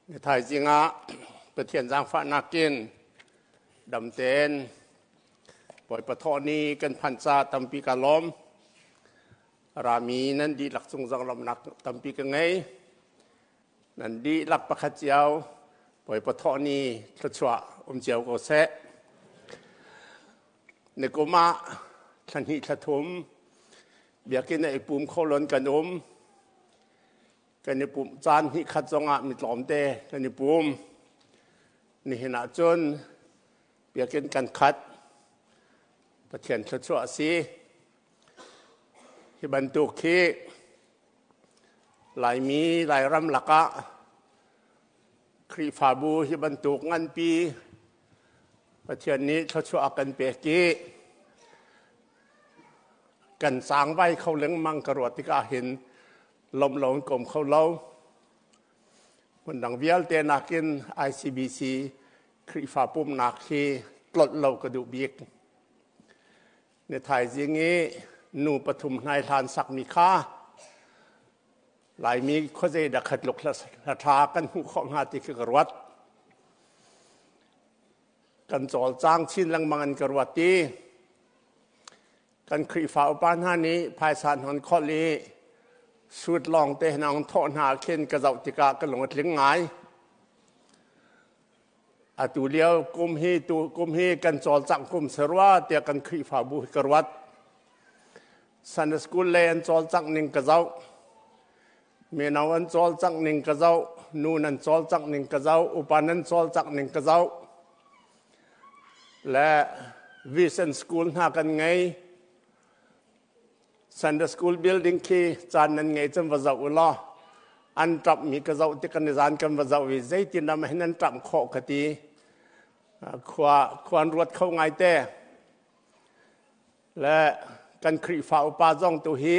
Ni thaizing ah Pathian zaangfahnak in dam tein Bawipa thawh ni kan phanh ca tampi ka lawm. Rami nan dihlak cung zong lawmhnak tampi ka ngei. Nan dihlak pakhat cio Bawipa thawh ni thluachuah um cio ko seh. Nikum ah thla hnih thla thum biakinn ah i pum kho lon kan um. Kan i pumh caan hnih khat zongah mi tlawmte kan i pum. Nihin ah cun biakinn kan khat. Pathian thluachuah a si. Hi bantuk hi Laimi Lairam lakah Khrihfabu hi bantuk nganpi Pathian nih thluachuah a kan pek i kan cangvai kho lengmang ka ruah tikah hin lawmh lo in ka um kho lo. Hmundang vialte nakin ICBC Khrihfa pumhnak hi tlolh lo ka duh bik. Ni thaizing i nu pathum hnai hlan sakmi kha Laimi khuazei dah khat luk hla ṭha kan hmuh khawh hnga ti khi ka ruat. Kan cawlcang chin lengmang in ka ruat i kan Khrihfa upa hna nih phaisa hnon kholh i suit lawng te hna thawh hna khin ka zoh tikah ka lung a tling ngai. Atu lio kum hi tu kum hi kan cawlcangh kum si rua tiah kan Khrihfabu hi ka ruat. Sunday school lei an cawlcangh ning ka zoh. Mino an cawlcangh ning ka zoh. Nu nan cawlcangh ning ka zoh. Upa nan cawlcangh ning ka zoh. Le vision school hna kan ngei. Sunday school building khi caan nan ngei cun va zoh u law an ṭamh mi ka zoh tik kan i zan kan va zoh i zeitin ram hin an ṭamh khawh ka ti. Khua khua an ruat kho ngai te. Le kan Khrihfa upa zong tu hi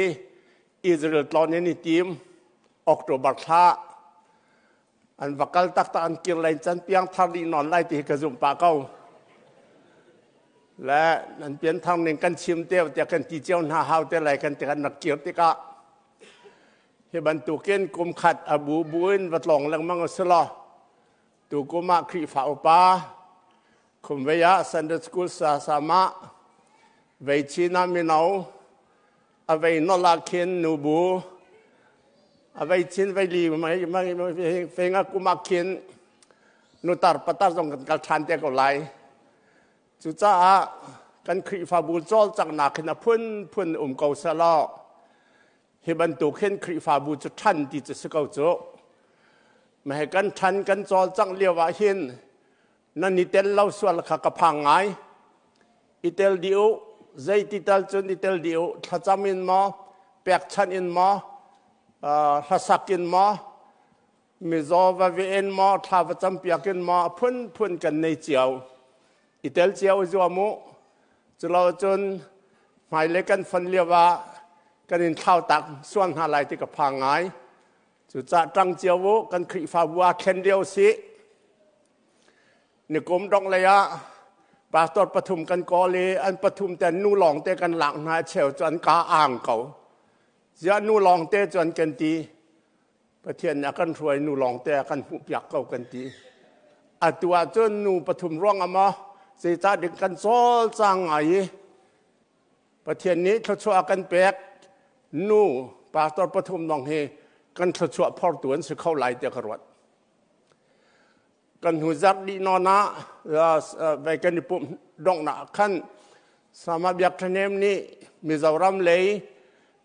Israel tlawn in i tim October thla an va kal taktak an kir lei can piang thar dih nawn lai ti hi ka zumh pah ko. Le nan pian thar ning kan chim te tiah kan ti cio hna hau te lai kan ti kan rak kir tikah hi bantukin kum khat a bu bu in va tlawng lengmang a si law tu kum ah Khrihfa upa Khumvei ah Sunday School sa sama vei chin ah mino a vei nol ah khin nubu a vei chin vei li mai mai feng ah kum ah khin nutar patar zong kan kal ṭhan te ko lai. Cucaah kan Khrihfabu cawlcanghnak hin a phunphun um ko selaw hi bantuk hin Khrihfabu cu ṭhan ti cu si ko cu. Mah kan ṭhan kan cawlcangh lio ah hin nan i tel lo sual kha ka phang ngai. I tel dih u, zeiti tal cun i tel dih u, thlacam in maw, pekchanh in maw, hlasak in maw, mizaw va ve in maw, thla va campiak in maw, a phunphun kan nei cio. I tel cio i zuam u. Culo cun hmailei kan fon lio ah kan in thlau tak sual hna lai ti ka phang ngai. Cucah ṭang cio u, kan Khrihfabu ah thlen lio si. Nikum dongh lei ah pastor pathum kan kawl i an pathum te nu lawng te kan lak hna cheu cu an ka ang ko. Ziah nu lawng te cu an kan ti. Pathian nih a kan hruai nu lawng te a kan hmuhpiak ko kan ti. Atu ah cun nu pathum ruang ah maw zeicah ding kan cawlcang ngai i Pathian nih thluachuah a kan pek nu pastor pathum lawng hi kan thluachuah phortu an si kho lai tiah ka ruat. Kan hnu zarh dih nawn ah vei kan i pumh donghnak ah khan Sama Biak Ṭhahnem nih Mizoram lei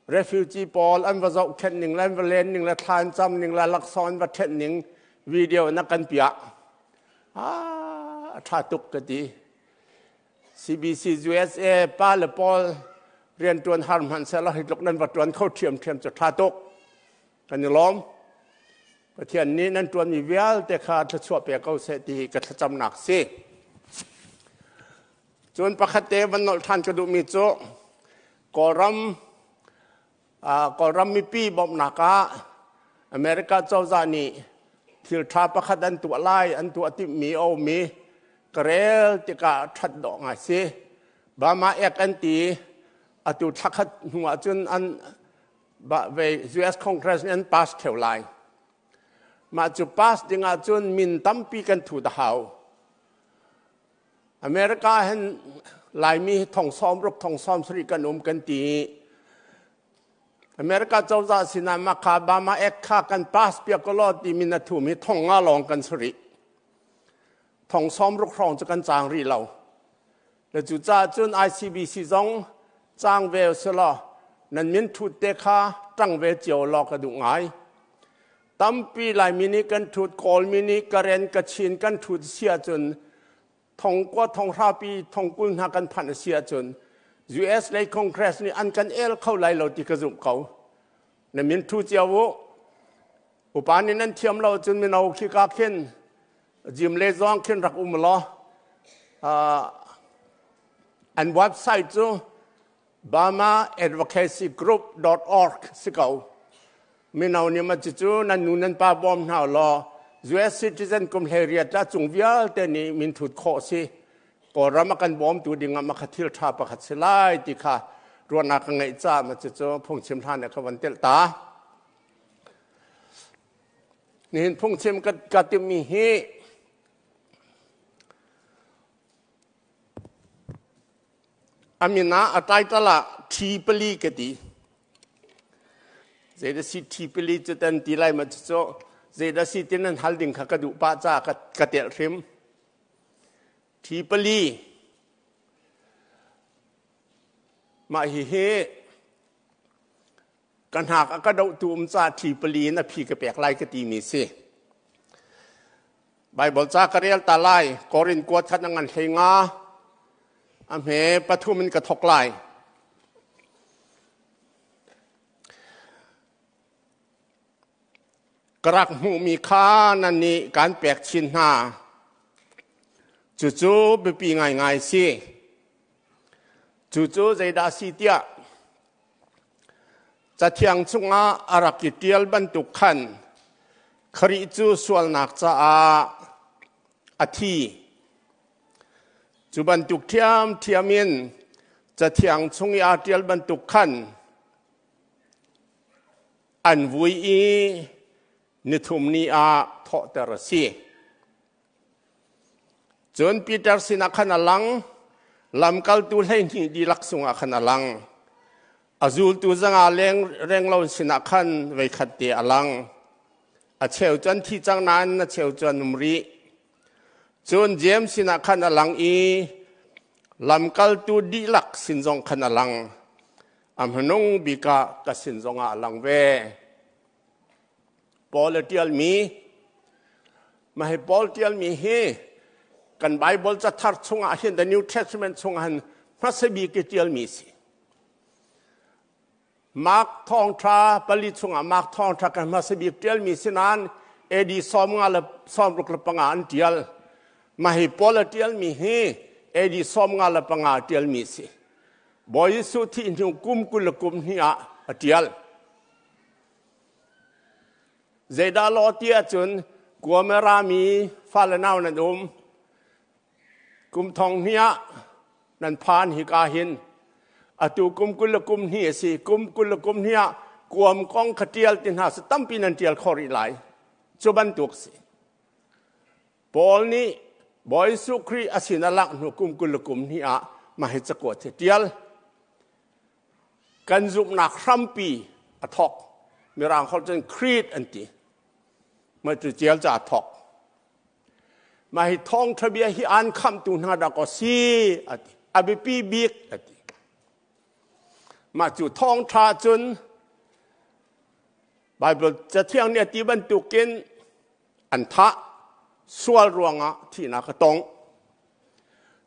refugee pawl an va zohkhenh ning le an va len ning le thla an cam ning le laksawng an va ṭhenh ning video na kan piah. Ah, a ṭha tuk ka ti. CBC USA pa le pawl rianṭuan har hmanh seh law hi tluk nan va ṭuan kho ṭhiamṭhiam cu ṭha tuk. Kan i lawm. Pathian nih nan ṭuanmi vialte kha thluachuah pe ko seh ti ka thlacamnak si. Cun pakhat te van nolh ṭhan ka duhmi cu Kawlram Kawlram mipi bawmhnak ah America cozah nih thil ṭha pakhat an tuah lai an tuah timhmi a um i ka rel tikah ṭhat dawh ngai si. Burma Act an ti atu thlakhat hnu ahcun an US Congress nih an pass theo lai. Mah cu pass ding ahcun min tampi kan thut a hau. America hin Laimi hi thong 60 thong 70 kan um kan ti. America cozah sinah mah kha Bama Act kha kan pass piak ko law timi na thum hi thong nga lawng kan si rih. Thong 60 hrawng cu kan cang rih lo. Le cucaah cun ICBC zong cang ve usih nan min thut te kha ṭang ve cio law ka duh ngai. Tampi Laimi nih kan thut, Kawlmi nih Karen, Kachin kan thut si ahcun thong kua thong hrapi thong kul hna kan phanh a si ahcun US lei Congress nih an kan el kho lai lo ti ka zumh ko. Na min thu cio u. Upa nih nan thiam lo cun mino khi ka khin Jim le zong khin rak um law an website cu burmaadvocacygroup.org si ko. Mino nih ma cucu nan nu nan pa bawm hna law US citizen kum hlei riat la cung vialte nih min thut khawh si. Kawlram a kan bawmtu ding ah makha thil ṭha pakhat si lai ti kha ruahnak ka ngeih caah ma cucu phungchim hlan ah ka van telh ta. Nihin phungchim ka timmi hi a min ah a title ah Ṭhi pali ka ti. Zeidah si ṭhi pali cu tan ti lai ma cu zeidah si ti nan hal ding kha ka duh pah caah ka telh hrim. Ṭhi pali mah hihi Ka hnak a ka dohtu um ca ṭhi pali in a phi ka pek lai ka timi si. Baibal ca ka rel ta lai. Korin kuat khat a ngan hlei nga. A hme pathum in ka thok lai. Ka rak hmuhmi kha nan nih kan pek chin hna. Cucu biapi ngaingai si. Cucu zeidah si tiah Cathiang chungah a rak i ṭial bantuk khan Khrih cu sualnak caah a thi. Cu bantuk ṭhiamṭhiam in Cathiang chung i aa ṭial bantuk khan an vui i nithum ni ah thawhter a si. Cun Peter sinah khan a lang, lamkaltu 12 dihlak sungah khan a lang. A zultu zanga leng renglo sinah khan voikhat te a lang. A cheu cu an thi cang nain a cheu cu an um rih. Cun James sinah khan a lang i lamkaltu dihlak sin zong khan a lang. A hmanung bik ah ka sin zongah a lang ve. Paul a ṭialmi mah hi Paul ṭialmi hi kan Bible cathar chungah hin the New Testament chungah hin hmasa bik i ṭialmi si. Mark thawngṭha pali chungah Mark thawngṭha kan hmasa bik ṭialmi si nain AD 56 an ṭial. Mah hi Paul a ṭialmi hi AD 55 a ṭialmi si. Bawi Jesuh thih hnu kum 22 ah a ṭial. Zeidah law ti ahcun Guamera mi fale nau nan um. Kum thong hnih ah nan phan hika hin. Atu kum 22 a si. Kum 22 ah kuam kong kha ṭial ti hna sa tampi nan ṭial khawh rih lai. Cu bantuk si. Paul nih Bawi Jesuh Khrih a sin a langh hnu kum 22 ah mah hi cakuat hi ṭial. Kan zumhnak hrampi a thawk. Mirang holh cun creed an ti. Mah cu tial ca a thawk. Mah hi thawngṭha bia hi aan khamhtu hna dah kaw si a ti. A biapi bik a ti. Mah cu thawngṭha cun Bible Cathiang nih a ti bantukin an thah sual ruangah thihnak a tong.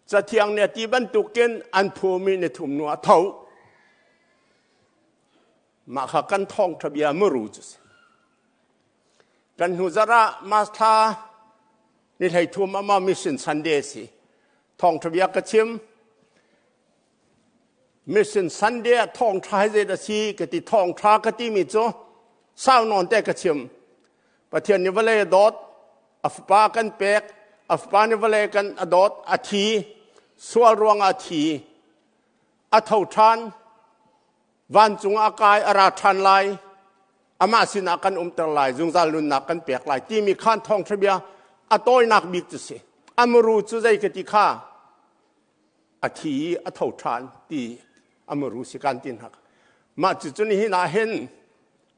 Cathiang nih a ti bantukin an phumi ni thum nu a tho. Mah kha kan thawngṭha bia muru cu si. Kan hnu zarh ah March thla ni 33 ama Mission Sunday si. Thawngṭha bia ka chim. Mission Sunday ah thawngṭha hi zeidah si ka ti thawngṭha ka timi cu sau nawn te ka chim. Pathian nih vawlei a dawt, a fapa kan pek, a fapa nih vawlei kan a dawt, a thi, sual ruangah a thi, a tho ṭhan, vancung ah a kai, a ra ṭhan lai. Amah sinah kan umter lai, zungzal nunnak kan pek lai timi khan thawngṭha bia a tawinak bik cu si. A muru cu zei ka ti kha a thi i a tho ṭhan ti a muru si kan ti hna. Mah cucu nihin ah hin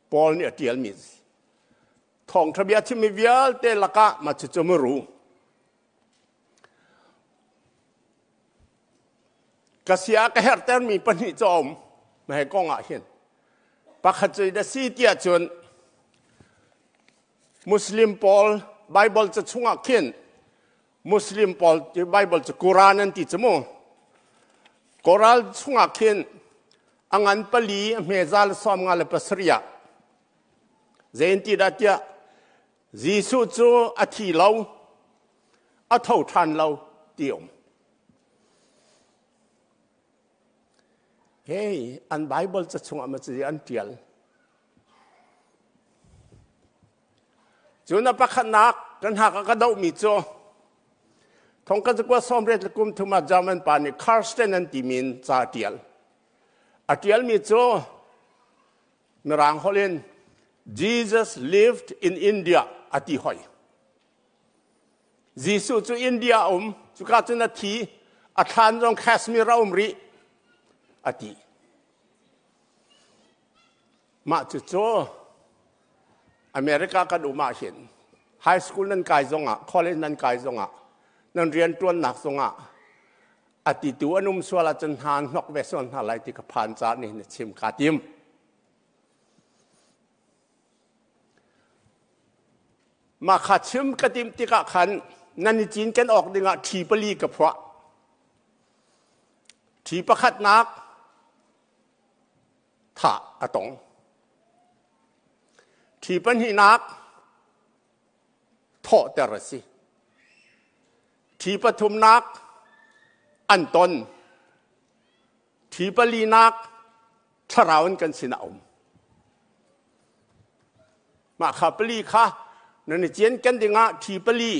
Paul nih a ṭialmi a si. Thawngṭha bia chimmi vialte lakah mah cucu muru. Ka sia ka herhtermi pahnih cu a um. Mah kong ah hin. Pakhat cu na si tiah cun Muslim pawl Bible ca chungah khin Muslim pawl Bible cu Quran an ti cu mu. Quran chungah khin a ngan pali a hmezal 57 ah zei an ti dah tiah Jesuh cu a thi lo a tho ṭhan lo ti um. Hei, an Bible ca chungah ma cuti an ṭial. Cun a pakhatnak kan hak a ka dohmi cu thong ka zakua sawmriat le kum thum ah German pa nih Karsten an timi in ca a ṭial. A ṭialmi cu Mirang holh in Jesus lived in India a ti hoi. Jesuh cu India a um, cuka cun a thi, a thlan zong Kashmir a um rih, a ti. Mah cucu America kan um ahhin high school nan kai zongah, college nan kai zongah, nan rianṭuannak zongah a titu an um sual ahcun hna an hnok ve sual hna lai ti ka phan caah nihin chim kaa tim. Mah kha chim ka timh tikah khan nan i cinken awk dingah ṭhi pali ka phuah. Ṭhi pakhatnak thah a tong. Ṭhi pahnihnak thawhter a si. Ṭhi pathumnak an ton. Ṭhi palinak thlarau in kan sinah a um. Mah kha pali kha nan i cianken dingah ṭhi pali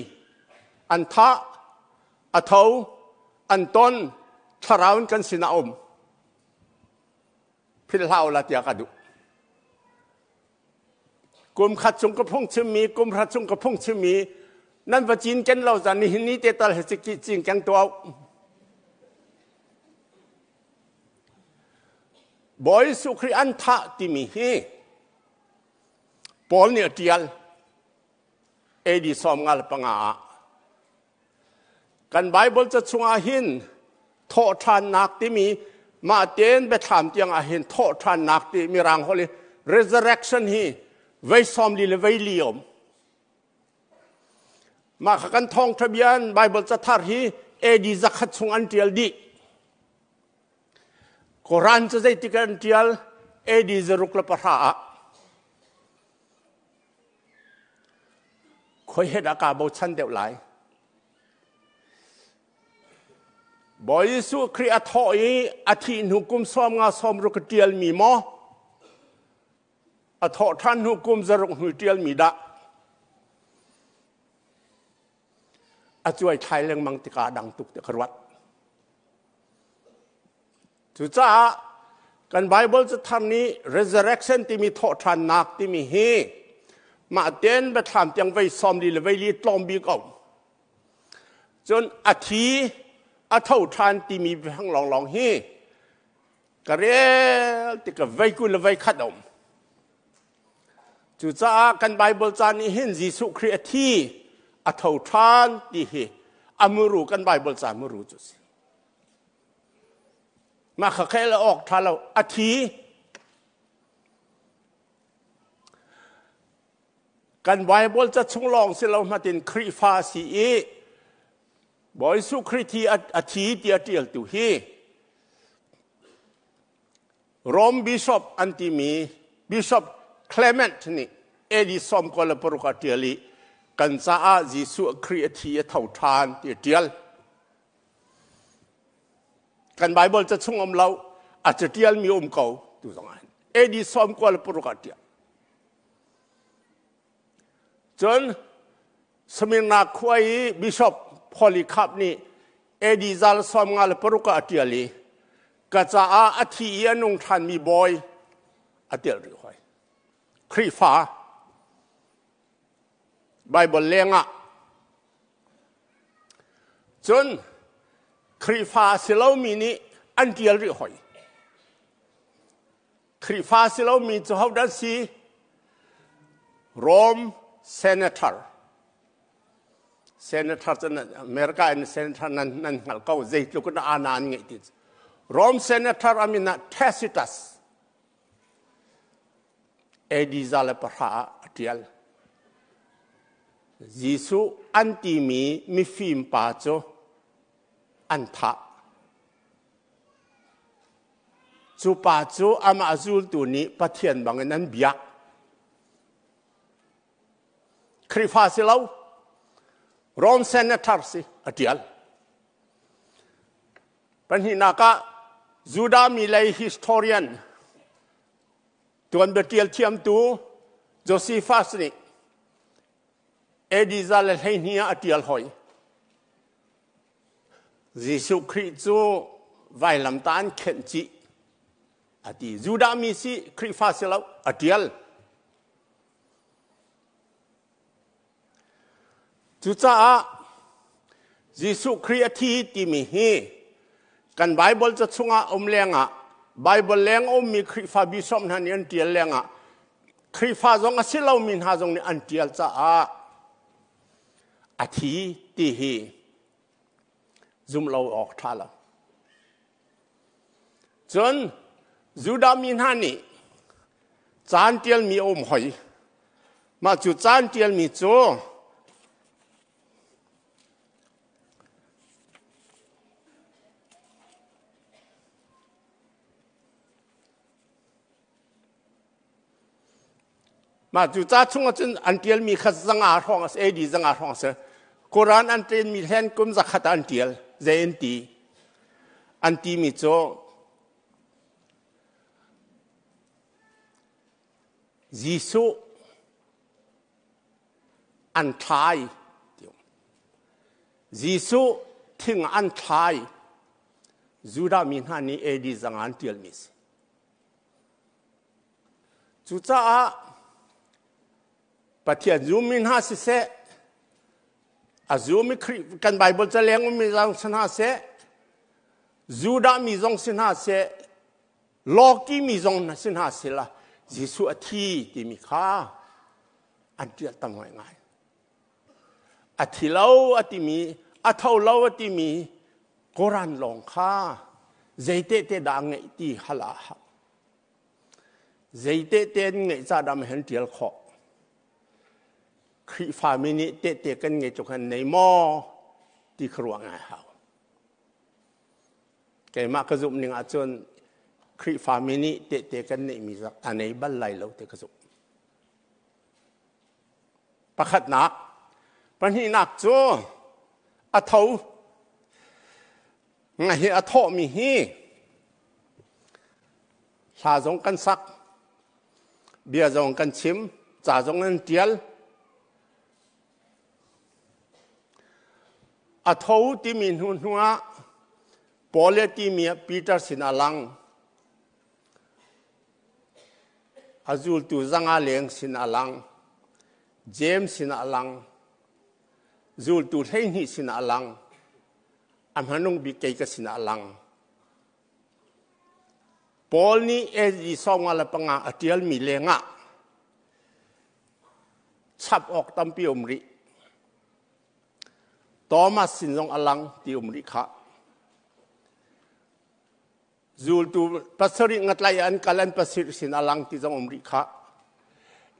an thah, a tho, an ton, thlarau in kan sinah a um. Philh hlah u la tiah ka duh. Kum khat chung ka phung chimmi, kum hra chung ka phung chimmi, nan va cinken lo zan nihin ni te tal he cinken tuah. Bawi Jesuh Khrih an thah timi hi Paul nih a ṭial AD 55 ah. Kan Bible ca chungah hin thawhṭhannak timi mah tein biathlam tiang ah hin thawhṭhannak ti mirang holh i resurrection hi vei 40 le vei li um. Mah kha kan thawngṭha bia in Bible cathar hi AD 100 chung an ṭial dih. Koran cu zeitik an ṭial? AD 1010 ah. Khoi he dah kaa bochan deuh lai? Bawi Jesuh Khrih a thawh i a thih hnu kum 56 a ṭialmi maw? A thawh ṭhan hnu kum 6 hnu ṭialmi dah? A cuai thlai lengmang tikah a dang tuk ti ka ruat. Cucaah kan Bible cathar nih resurrection timi thawhṭhannak timi hi mah ten biathlam tiang vei 40 le vei li tlawm bik a um. Cun a thi a tho ṭhan timi biafang lawnglawng hi ka rel tik vei 20 le vei 1 a um. Cucaah kan Bible ca nih hin Jesuh Khrih a thi a tho ṭhan ti hi a muru kan Bible ca muru cu a si. Mah kha khel awk ṭha lo a thi kan Bible ca chung lawng si lo hmatin Khrihfa si i Bawi Jesuh Khrih thi a thi ti a ṭialtu hi Rome Bishop an timi Bishop Clement nih AD 96 a ṭial i kan caah Jesuh Khrih a thi a tho ṭhan ti a ṭial. Kan Bible ca chung um lo, a catial mi um ko tu zong ah AD 96 ah tial. Cun Smyrna khua i Bishop Polycarp nih AD 56 ah a tial i ka caah a thi i a nung ṭhanmi bawi a telh rih hoi. Khrihfa Bible lengah cun Khrihfa si lomi nih an ṭial rih hoi. Khrihfa si lomi cu hodah si? Rome senator. Senator cu America in senator nan, nan hngalh ko zeitluk in ana an ngeih ti. Rome senator amin ah Tacitus. AD 110 ah a ṭial. Jesuh an timi mifim pa cu an thah. Cu pa cu amah zultu nih Pathian bangin an biak. Khrihfa si lo, Rome senator si a ṭial. Pahnihnak ah Judah mi lei historian tuanbia ṭial thiamtu Josephus nih AD 112 ah a ṭial hoi. Jesuh Khrih cu vailamtah an khenh chih a ti. Judah mi si Khrihfa si lo a ṭial. Cucaah Jesuh Khrih a thi timi hi kan Bible ca chungah um lengah Bible leng a ummi Khrihfa bishop hna nih an ṭial lengah Khrihfa zong a si lomi hna zong nih an ṭial caah a thi ti hi zum lo awk ṭha lo. Cun Judah mi hna nih caan ṭialmi a um hoi. Mah cu caan ṭialmi cu Mah cu ca chung ahcun an ṭialmi kha zanga hrawng a si, AD zanga hrawng a si. Quran an ṭenmi hlen kum zakhat ah an ṭial. Zei an ti? An timi cu Jesuh an thlai. Jesuh thing an thlai. Judah mi hna nih AD zanga an ṭialmi a si. Cucaah Pathian zummi hna siseh, a zummi Khrih kan Bible caleng ummi zong si hna seh, Judah mi zong si hna seh, Lawki mi zong si hna seh la Jesuh a thi timi kha an ṭial tam ngaingai. A thi lo a timi, a tho lo a timi Koran lawng kha zei tehte dah ngeih ti hal ah hau. Zei tehte an ngeih ca dah hen ṭial khawh. Khrihfami nih tehte kan ngei tluk han nei maw ti kha ruah ngai hau. Keimah ka zumh ning ahcun Khrihfami nih tehte kan neihmi a nei bal lai lo ti ka zumh. Pakhatnak, pahnihnak cu a tho. Nga hi a thawhmi hi hla zong kan sak, bia zong kan chim, ca zong an ṭial. A tho timi hnu hnu ah Paul le timi ah Peter sin a lang. A zultu zanga leng sin a lang. James sin a lang. Zultu 12 sin a lang. A hmanung bik kei ka sin a lang. Paul nih AD 95 a ṭialmi lengah chap awk tampi um rih. Thomas sin zong a lang ti um rih khah. Zultu pasarih ngatlai an kal an pasarih sin a lang ti zong um rih khah.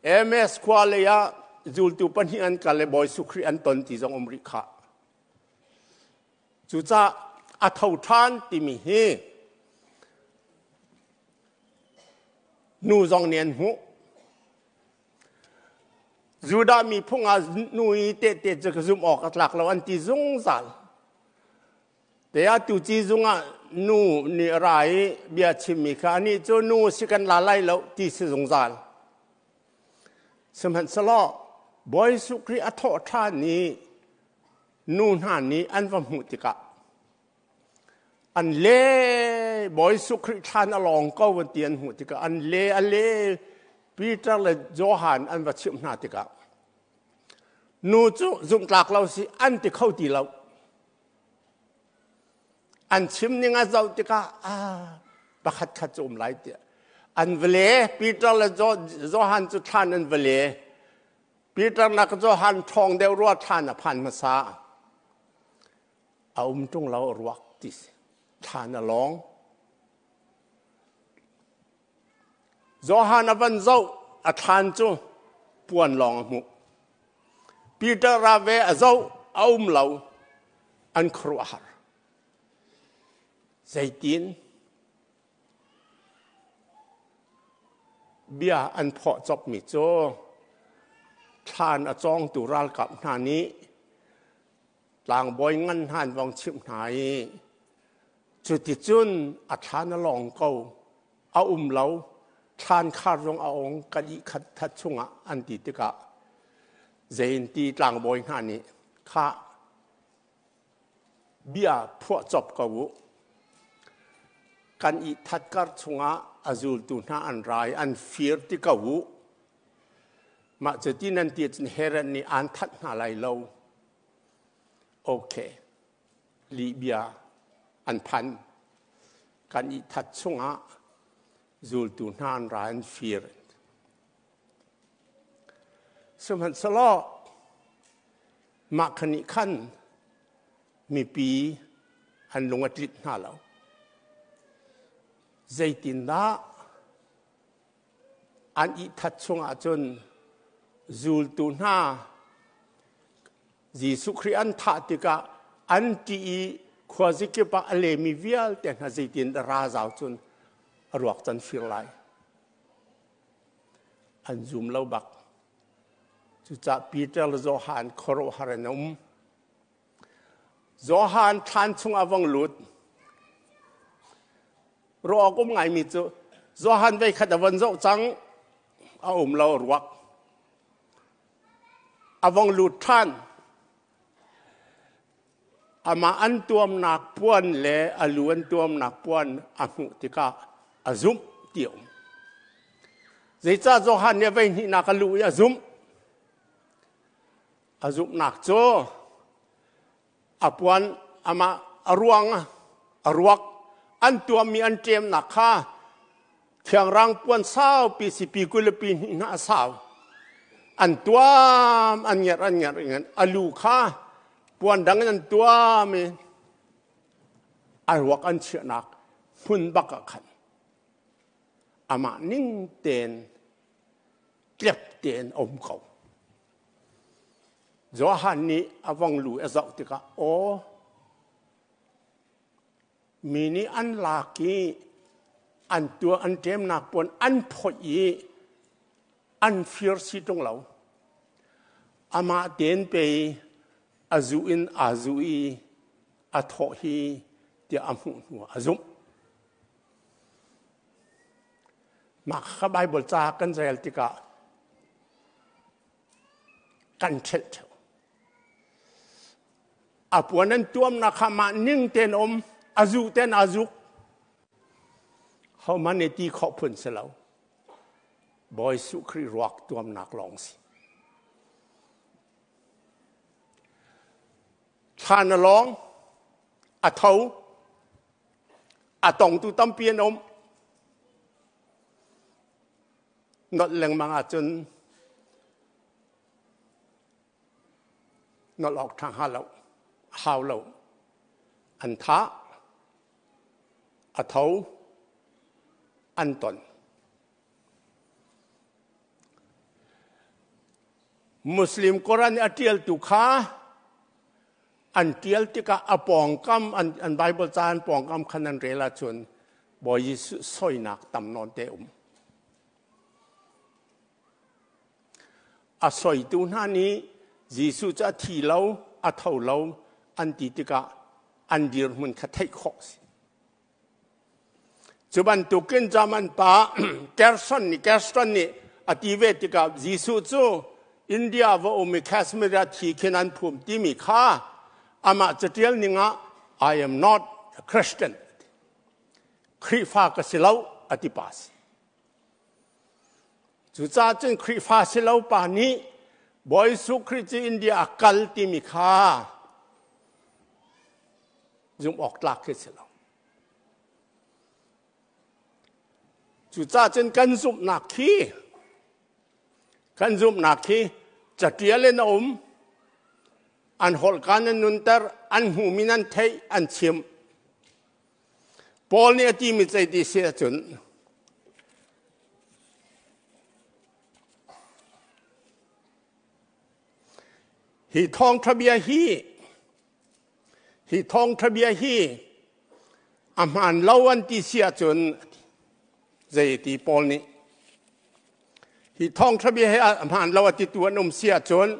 MS khua lei ah zultu pahnih an kal le Bawi Khrih an ton ti zong um rih khah. Cucaah a tho ṭhan timi hi nu zong nih an hmuh. Judah mi phung ah nu i tehte cu ka zumh awk a tlak lo an ti zungzal. Te ah tuci zungah nu nih a ra i bia chimmi kha anih cu nu si kan la lai lo ti si zungzal. Sihmanhsehlaw Bawi Jesuh Khrih a thawh ṭhan i nu hna nih an va hmuh tikah an le Bawi Jesuh Khrih thlan a lawng ko an ti an hmuh tikah an le a le. Peter le Johan an va chimh hna tikah nu cu zumhtlak lo si an ti kho ti lo. An chim ning a zoh tikah ah pakhat khat cu um lai tiah an va le. Peter le Johan cu thlan an va le. Peter nak Johan ṭhawng deuh rua, thlan a phan hmasa. A um ṭung lo ruak ti si. Thlan a lawng. Johan a van zoh, a thlan cu puan lawng a hmuh. Peter ra ve a zoh, a um lo. An khuaruahhar. Zeitin bia an phawh copmi cu thlan a cawngtu ralkap hna nih tlangbawi ngan hna an vong chimh hna i cuticun a thlan a lawng ko, a um lo, thlan khar zong a ong kan i khat that chungah an ti tikah zeinti tlangbawi hna nih kha bia phuah cop ko u, kan i that kar chungah a zultu hna an rai an fir ti ko u, mah cuti nan ti cun Herod nih aan that hna lai lo. Okay, lihbia an phan. Kan i that chungah zultu hna an ra an fir. Sihmanhsehlaw mah khan nih khan mipi an lung a tlit hna lo. Zeitindah an i that chungah cun zultu hna Jesuh Khrih an thah tikah an ṭih i khuazikip ah a lemi vialte hna zeitin dah razau cun a ruak can fir lai? An zum lo bak. Cucaah Peter le Johan khuaruahhar in a um. Johan thlan chung ah vong lut. Ruah awk um ngaimi cu Johan vei khat a von zoh cang, a um lo ruak. A vong lut ṭhan. Amah an tuamnak puan le a lu an tuamnak puan a hmuh tikah a zumh ti a um. Zeicah Johan nih a vei hnihnak a luh i a zumh? A zumhnak cu a puan amah a ruang a ruak an tuammi an ṭemnak kha khiangrang puan saupi sipi 22 hna a sau an tuam, an ngerh an ngerh in a lu kha puan dang in an tuam i a ruak an chiahnak hmun bak ah khan amah ning tein tlep tein a um ko. Johan nih a vong lu a zoh tikah aw mi nih an lak i an tuah an ṭemnak puan an phoih i an fir si ṭung lo, amah tein pei a zu in aa zu i a thawh hi tiah a hmuh hnu a zumh. Mah kha Baibal ca kan rel tikah kan ṭhelh ṭheo. A puan an tuamnak kha mah ning tein um, a zu tein aa zuk. Hohmanh nih ti khawh phun si lo. Bawi Jesuh Khrih ruak tuamnak lawng si. Thlan a lawng, a tho, a tongtu tampi an um. Nolh lengmang ahcun nolh awk ṭha hnga lo, hau lo. An thah, a tho, an ton. Muslim Quran a ṭialtu kha an ṭial tikah a pawngkam an, an Bible ca an pawngkam khan an rel ahcun Bawi Jesuh soinak tam nawn te um. A soitu hna nih Jesuh cu a thi lo, a tho lo an ti tikah an dirhmun kha theih khawh si. Cu bantukin German pa Gerson nih Gerson nih a ti ve tikah Jesuh cu India va um i Kashmir ah thi khin an phum timi kha amah catial ning ah I am not a Christian. Khrihfa ka si lo a ti pa si. Cucaah cun Khrihfa si lo pa nih Bawi Jesuh Khrih cu India a kal timi kha zumh awk tlak khi si lo. Cucaah cun kan zumhnak khi kan zumhnak khi catial in a um an holhka nan nunter an hmuhmi nan theih an chim Paul nih a timi zei ti si ahcun hi thawngṭha bia hi hi thawngṭha bia hi a hmaan lo an ti si ahcun zei ti Paul nih hi thawngṭha bia hi a hmaan lo a titu an um si ahcun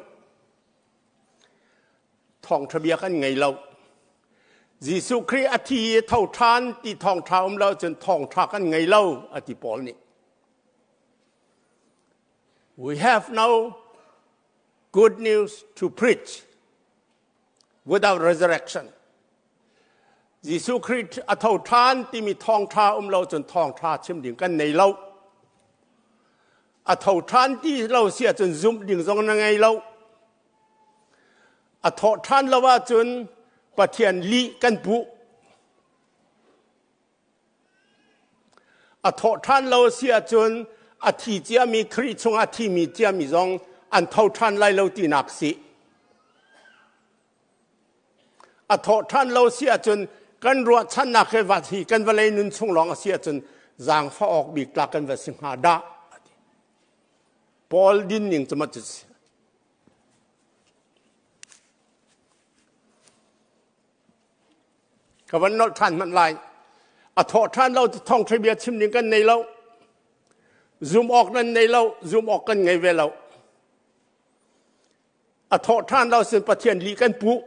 Thawngṭha bia kan ngei lo. Jesuh Khrih a thi i tho ṭhan ti thawngṭha um lo cun thawngṭha kan ngei lo a ti Paul nih. We have no good news to preach without resurrection. Jesuh Khrih a tho ṭhan timi thawngṭha um lo cun thawngṭha chim ding kan nei lo. A tho ṭhan ti lo si ahcun zumh ding zong na ngei lo. A thawh ṭhan lo ahcun Pathian lih kan puh. A thawh ṭhan lo a si ahcun a thi ciami Khrih chungah a thimi ciami zong an tho ṭhan lai lo tinak si. A thawh ṭhan lo si ahcun kan ruahchannak he va hi kan vawlei nun chung lawng a si ahcun zaangfah awk bik tlak kan va si hnga dah. Paul din ning cu ma cu si. Ka van nolh ṭhan hmanh lai. A thawh ṭhan lo thawngṭha bia chim ding kan nei lo. Zum awk nan nei lo, zum awk kan ngei ve lo. A thawh ṭhan lo sin Pathian lih kan puh.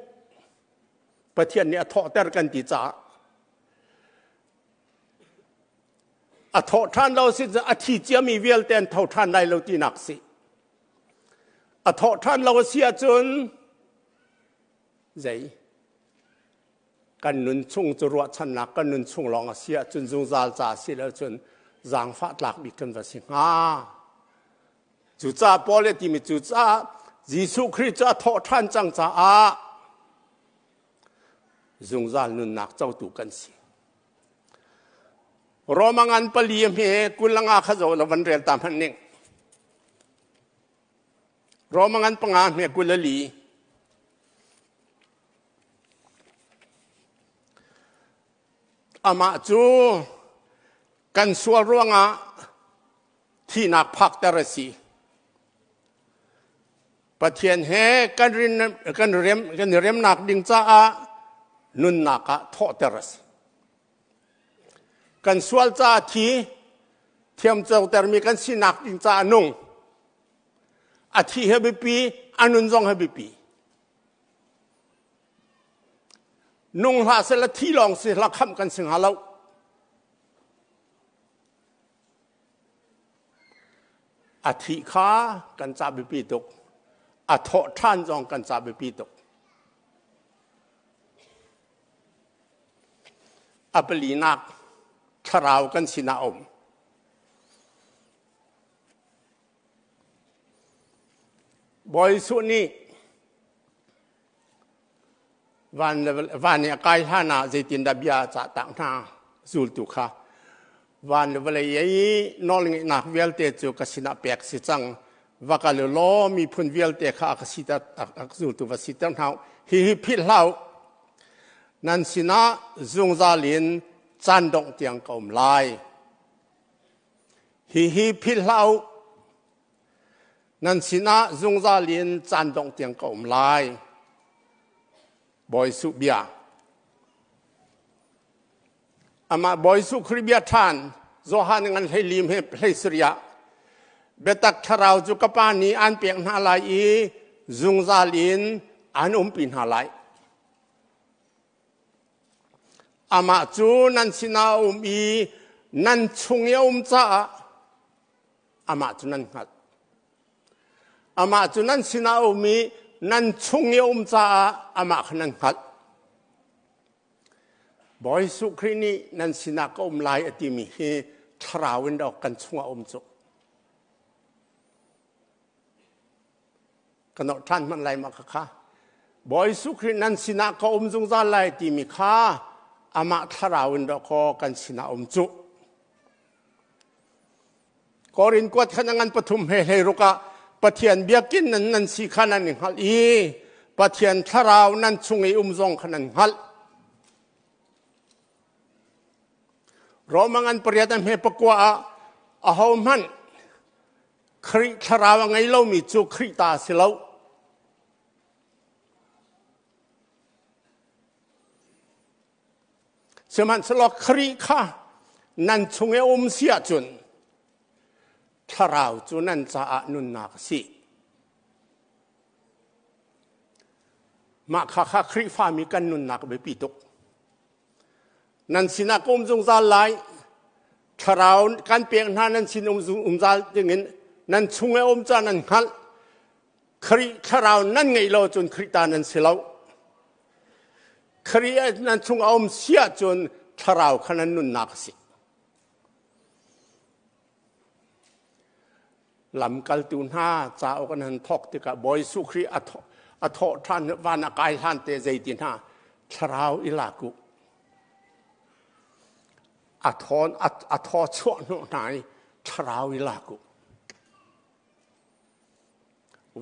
Pathian nih a thawhter kan ti caah. A thawh ṭhan lo sin a thi ciami vialte an tho ṭhan lai lo tinak si. A thawh ṭhan lo a si ahcun zei kan nun chung cu ruahchannak kan nun chung lawng a si ahcun zungzal ca a si lo cun zaangfah tlak bik kan va si hnga. Cucaah Paul nih a timi cucaah Jesuh Khrih cu a thawh ṭhan cang caah zungzal nunnak cotu kan si. Roma ngan pali a hme 25 kha zo la van rel ta hmanh ning. Roma ngan panga hme 24. Amah cu kan sual ruangah thihnak phakter a si. Pathian he kan rin, kan rem, kan i remnak ding caah nunnak ah thawhter a si. Kan sual caah thi, thiamcotermi kan sinak ding caah nung. A thi he biapi, a nun zong he biapi. Nung hlah seh la thi lawng si hlah khamh kan si hnga lo. A thih kha kan ca biapi tuk. A thawh ṭhan zong kan ca biapi tuk. A palinak thlarau kan sinah a um. Bawi Jesuh nih Van le van i a kai hlan ah zeitindah bia a cah tak hna zultu kha van le vawlei i nawlngeihnak vialte cu ka sinah pek si cang va kal u law miphun vialte kha a ka siter a zultu va siter hna u hihi philh hlah u nan sinah zungzal in caan dongh tiang ka um lai hihi philh hlah u Nan sinah zungzal in caan dongh tiang ka um lai. Bawi Suh bia. Amah Bawi Suh Khrih bia ṭhan Johan ngan hlei lim he hlei sariah biatak thlarau cu ka pa nih an pek hna lai i zungzal in an umpi hna lai. Amah cu nan sinah a um i nan chung i a um caah amah cu nan hngalh. Amah cu nan sinah a um i nan chung i a um caah amah kha nan hngalh. Bawi Jesuh Khrih nih nan sinah ka um lai a timi hi thlarau in dawk kan chungah um cu. Ka nolh ṭhan hmanh lai ma kha. Bawi Jesuh Khrih nan sinah ka um zungzal lai timi kha amah thlarau in dawkaw kan sinah um cu. Korin kuat khan a ngan pathum he hlei ruk ah Pathian biakinn nan nan si kha nan i hngalh i Pathian thlarau nan chung i um zong kha nan hngalh. Roma ngan pariat a hme pakua ah ahohmanh Khrih thlarau a ngei lomi cu Khrih ta a si lo. Sihmanhsehlaw Khrih kha nan chung i a um si ahcun thlarau cu nan caah nunnak a si. Mah kha kha Khrihfami kan nunnak a biapi tuk. Nan sinah ka um zungzal lai. Thlarau kan pek hna nan sin um zungzal dingin nan chung i um ca nan hngalh. Khrih thlarau nan ngeih lo cun Khrih ta nan si lo. Khrih nan chung a um si ahcun thlarau kha nan nunnak a si. Lamkaltu hna cauk an han thawk tikah Bawi Jesuh Khrih a thawh ṭhan van a kai hlan te zeiti hna thlarau i lak u. A thawn a thaw chuah hnawh hna i thlarau i lak u.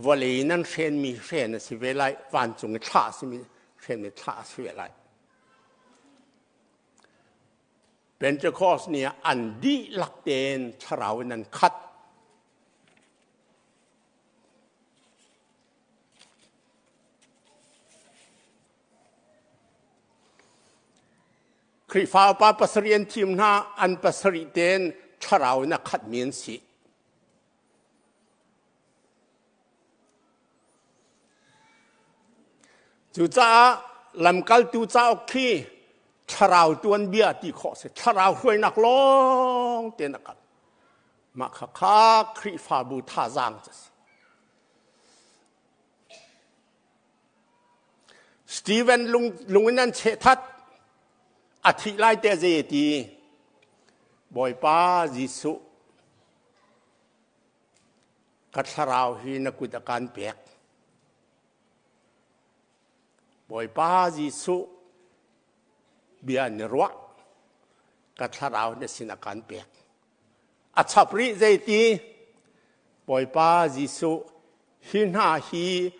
Vawlei nan hrenmi hren a si ve lai, vancung i thlah a simi hrenmi thlah a si ve lai. Pentecost ni ah an dihlak tein thlarau in an khat. Khrihfa upa pasarih an thim hna, an pasarih tein thlarau in a khatmi an si. Cucaah lamkaltu cauk khi thlarau tuanbia ti khawh si. Thlarau hruainak lawng tein a kal. Mah kha kha Khrihfabu thazaang cu a si. Stephen lung, lung in an cheh that. A thih lai te zei ti. Bawipa Jesuh Ka thlarau hi na kut a kan pek. Bawipa Jesuh bia ni ruah ka thlarau na sin a kan pek. A chap rih zeiti Bawipa Jesuh hi hna hi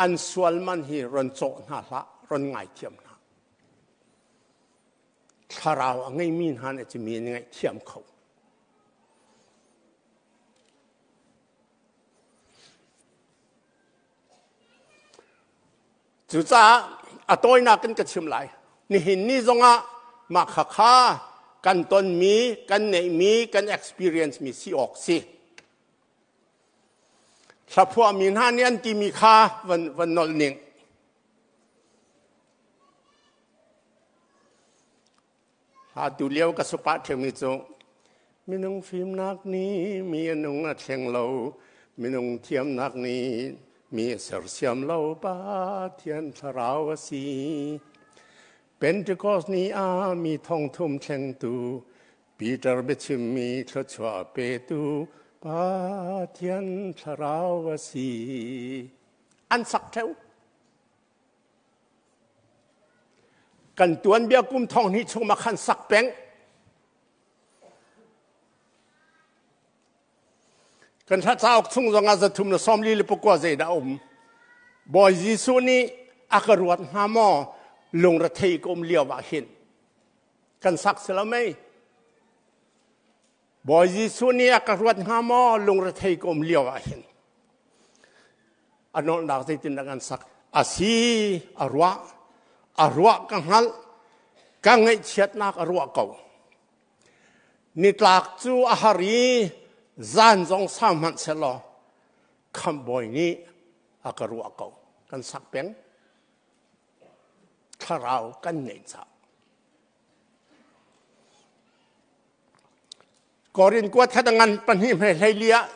an sual man hi ron cawh hna hlah, ron ngaithiam hna. Thlarau a ngeimi hna nih cu mi an ngaihthiam kho. Cucaah a tawinak in ka chim lai. Nihin ni zongah mah khakha kan tonmi, kan neihmi, kan experience mi si awk si. Hlaphuahmi hna nih an timi kha van, van nolh ning. Atu lio ka suk pah ṭheumi cu minung fimnak nih mi a nung a thleng lo, minung thiamnak nih mi a sersiam lo, Pathian thlarau a si. Pentecost ni ah mi thongthum thlengtu, Peter biachimmi thluachuah petu, Pathian thlarau a si. An sak ṭheu. Kan tuanbia kum thong hnih chung ma khan sak peng. Kan hla cauk chung zong ah 344 zeidah um. Bawi Jesuh nih a ka ruat hnga maw lungrethei ka um lio ah hin. Kan sak si lo mei. Bawi Jesuh nih a ka ruat hnga maw lungrethei ka um lio ah hin. A nawlnak zeitindah kan sak? A si, a ruah. A ruah ka hngalh. Ka ngaihchiatnak a ruah ko. Nitlak cu a har i zan zong sau hmanh sehlaw khamhbawi nih a ka ruah ko. Kan sak peng. Thlarau kan ngeih caah. Korin kuat khat a ngan pahnih hme hlei li ah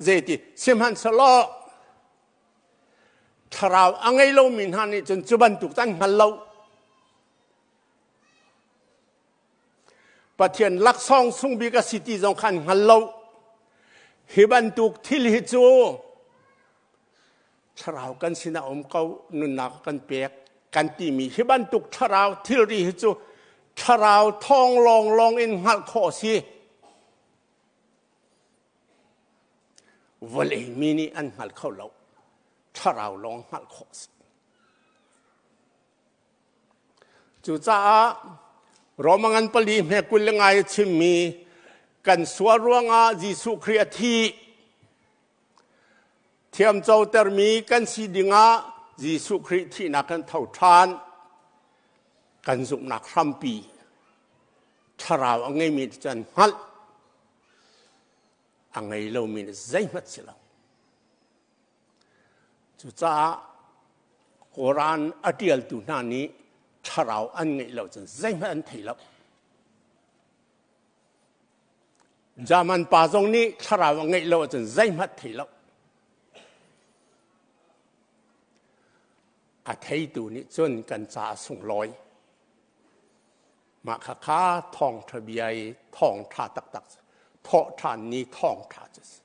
zeiti sihmanhsehlaw thlarau a ngei lomi hna nih cun cu bantuk cu an hngal lo. Pathian laksawng sung bik a si ti zong kha an hngal lo. Hi bantuk thil hi cu. Thlarau kan sinah um ko, nunnak kan pek kan timi hi bantuk thlarau thilri hi cu thlarau thawng lawnglawng in hngalh khawh a si. Vawlei mi nih an hngal kho lo. Thlarau lawng hngalh khawh a si. Cucaah Roma ngan pali hme 20 le ngai a chimmi kan sual ruangah Jesuh Khrih a thi. Thiamcotermi kan si dingah Jesuh Khrih thihnak kan tho ṭhan. Kan zumhnak hrampi thlarau a ngeimi cu an hngalh. A ngei lomi nih zeihmanh si lo. Cucaah Koran a ṭialtu hna nih thlarau an ngeih lo cun zeihmanh an thei lo. German pa zong nih thlarau a ngeih lo ahcun zeihmanh thei lo. A theitu nih cun kan ca a sunglawi. Mah khakha thawngṭha bia i thawngṭha taktak thawhṭhan ni thawngṭha cu si.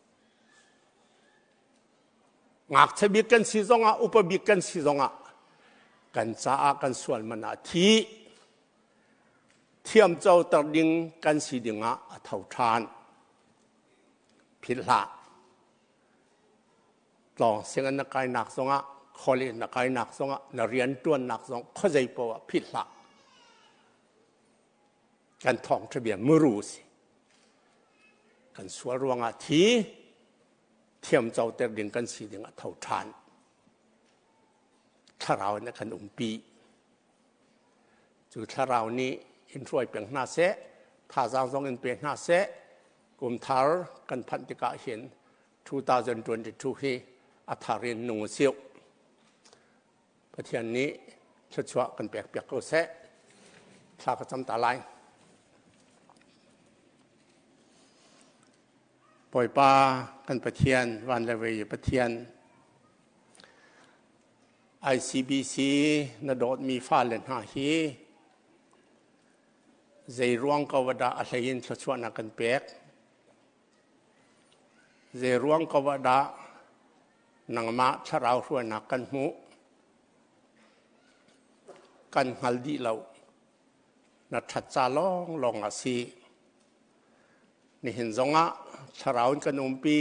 Ngakchia bik kan si zongah upa bik kan si zongah kan caah kan sual man ah thi thiamcoter ding kan si dingah a tho ṭhan. Philh hlah. Tlawng sianginn na kainak zongah, college na kainak zongah, na rianṭuannak zong khuazei paoh ah philh hlah. Kan thawngṭha bia muru si. Kan sual ruangah thi thiamcoter ding kan si ding a tho ṭhan. Thlarau in a kan umpi. Cu thlarau nih in hruai peng hna seh, thazaang zong in pe hna seh, kum thar kan phanh tikah hin 2022 hi a thar in nung u sih. Pathian nih thluachuah kan pek piak ko seh. Thla ka cam ta lai. Bawipa kan Pathian, van le vei Pathian, ICBC na dawtmi fale hna hi zei ruang ko dah a hlei in thluachuahnak kan pek? Zei ruang ko dah nangmah thlarau hruainak kan hmuh? Kan hngal dih lo. Na ṭhat ca lawnglawng a si. Nihin zongah thlarau in kan umpi.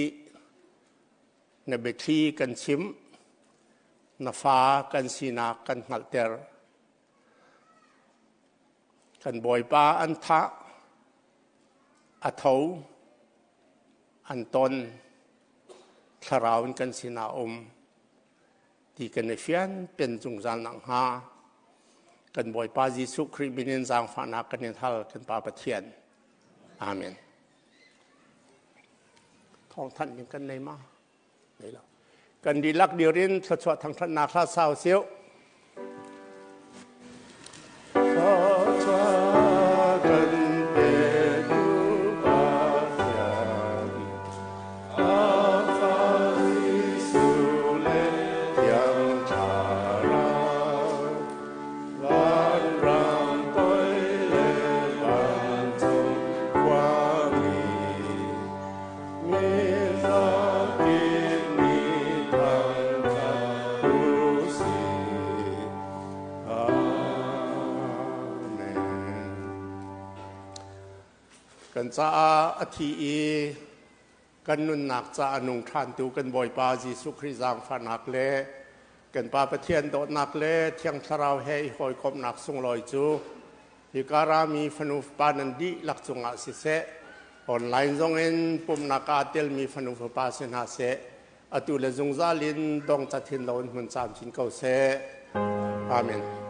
Na biathli kan chim. Na fa kan sinak kan hngalhter. Kan Bawipa an thah, a tho, an ton, thlarau in kan sinah um ti kan i fian pen zungzal nakhnga kan Bawipa Jesuh Khrih min in zaangfahnak kan in hal kan Pa Pathian. Amen. Thawngthanh ding kan nei ma? Nei lo. Kan dihlak dir in thluachuah thangṭhatnak hla sau siu. Kan caah a thi i kan nunnak caah nung ṭhantu kan Bawipa Jesuh Khrih zaangfahnak le kan Pa Pathian dawtnak le Thiang Thlarau he i hawikomhnak sunglawi cu hika rami fanu fapa nan dihlak cungah siseh, online zongin pumhnak ah telmi fanu fapa si hna seh, atu le zungzal in dong cathin loin hmun camcin ko seh. Amen.